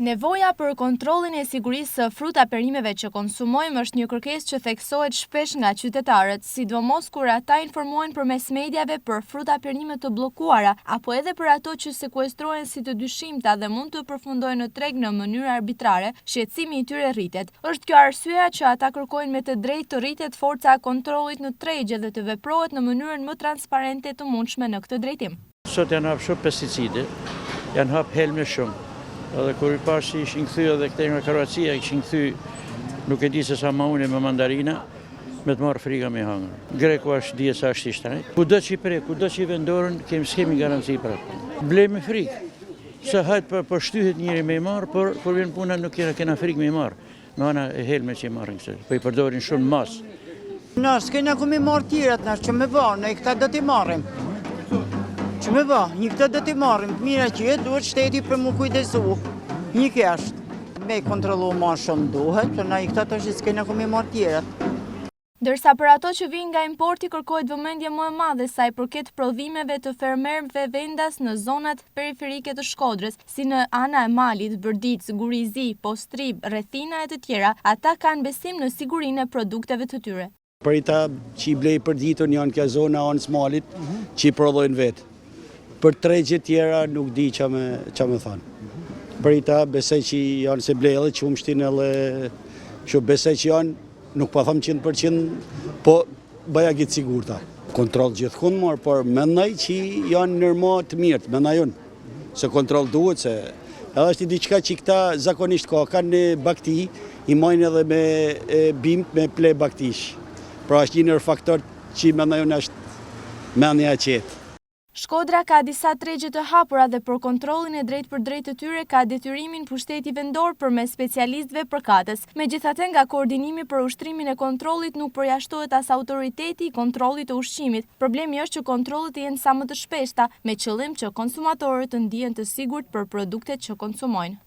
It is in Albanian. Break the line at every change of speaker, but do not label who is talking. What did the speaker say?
Nevoja për kontrollin e sigurisë së fruta perimeve që konsumojmë është një kërkesë që theksohet shpesh nga qytetarët, sidomos kur ata informohen përmes mediave për fruta perime të bllokuara apo edhe për ato që sekuestrohen si të dyshimta dhe mund të përfundojnë në treg në mënyrë arbitrare, shqetësimi i tyre rritet. Është kjo arsyeja që ata kërkojnë me të drejtë të rritet forca e kontrollit në tregje dhe të veprohet në mënyrën më transparente të mundshme në këtë drejtim.
Sot janë hapë shumë pesticide, janë hapë helme shumë. Edhe kur i pashë që ishin kthy edhe këtej nga Kroacia, ishin kthy, nuk e di se sa maune me mandarina, me të marrë frika me hangër. Greku është dije sa është i shtrenjtë. Kudo që i pre, kudo që i vendoren, kemi s'kemi garanci për atë. Blej me frikë, se hajtë për, po shtyhet njëri me i marrë, por kur vjen puna nuk kena, kena frikë me i marrë. Nga ana e helme që i marrin këse, po i përdorin shumë masë.
Na s'kena ku mi marrë tjerat, na që me ba, ne këta do t'i marrim. Që me ba, një këta do t'i marrim, të mira që jetë, duhet shteti për mu kujdesu. Një kjo është. Me kontrollu ma shumë duhet, për na i këta të s'kena ku mi marrë tjerat.
Ndërsa për ato që vijnë nga importi kërkohet vëmendje më e madhe sa i përket prodhimeve të fermerëve vendas në zonat periferike të Shkodrës, si në Ana e Malit, Bërdicë, Guri i Zi, Postribë, Rrethina e të tjera, ata kanë besim në sigurinë e produkteve të tyre.
Për ita që i blej për ditën janë kjo zona anës malit që i prodhojnë vetë. Për tregje tjera nuk di që me, që me thonë. Për ita besoj që janë se blej edhe qumshtin edhe që besoj që janë, nuk po them 100%, po bajagi të sigurta. Kontroll gjithkund marë, por mendoj që janë nërma të mirë, mendoj unë. Se kontroll duhet, se edhe është i diçka që këta zakonisht ka, kanë në bakti, i majnë edhe me bimt me ple baktish. Pra është një nër faktor që mendoj unë është mendja e qetë.
Shkodra ka disa tregje të hapura dhe për kontrollin e drejtpërdrejtë të tyre ka detyrimin pushteti vendor përmes specialistëve përkatës. Megjithatë, nga koordinimi për ushtrimin e kontrollit nuk përjashtohet as autoriteti i kontrollit të ushqimit. Problemi është që kontrollet të jenë sa më të shpeshta, me qëllim që konsumatorët të ndihen të sigurt për produktet që konsumojnë.